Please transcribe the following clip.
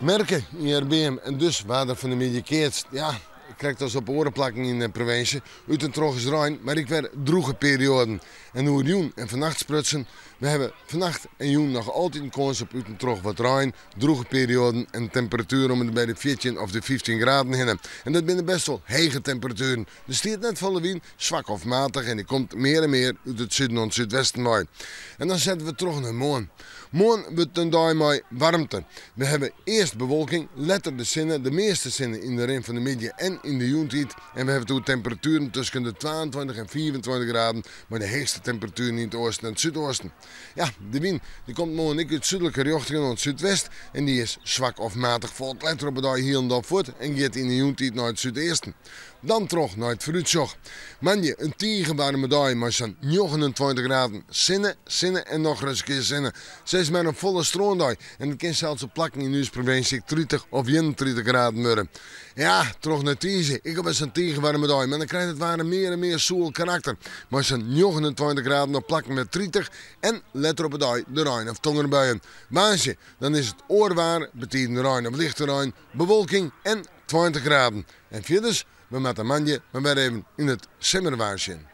Merke yn Hjerbeam en dus waard der fan 'e middei keatst. Ja, krekt as op oare plakken yn de provinsje. Út en troch is rein, mar ek wer drûge perioaden. En oer jûn en fannacht sprutsen, we hawwe fannacht en jûn noch altyd in kâns op út en troch wat rein, drûge perioaden en temperatueren om en by de 14 of de 15 graden hinne. En dat binne best wol hege temperatueren. Der stiet net folle wyn, swak of matich en dy komt mear en mear út it suden oant súdwesten wei. En dan sette we troch nei moarn. Moarn wurdt in dei mei waarmte. We hawwe earst bewolking, letter de sinne, de measte sinne yn de rin fan de middei en yn de jûntiid. En we hawwe it oer temperatueren tusken de 22 en 25 graden, mei de heechste temperatueren yn it oasten en it súdoasten. Ja, de wyn dy komt moarn ek út súdlike rjochtingen oant súdwest en dy is swak of matich, falt letter op 'e dei hielendal fuort en giet yn de jûntiid nei it súdeasten. Dan troch nei it foarútsjoch. Moandei in tige waarme dei mei sa'n 29 graden. Sinne, sinne en nochris in kear sinne. Sis mar in folle strândei en it kin sels op plakken yn ús provinsje ek 30 of 31 graden wurde. Ja, troch nei tiisdei ek alwer sa'n tige waarme dei, mar dan krijt it waar in mear en mear soel karakter. Mei sa'n 29 graden op plakken wer 30 en letter op 'e dei de rein of tongerbuien. Woansdei, dan is it oar waar, betiden rein of lichte rein, bewolking en 20 graden. En fierders, we moatte moandei mar wer even yn it simmerwaar sjen.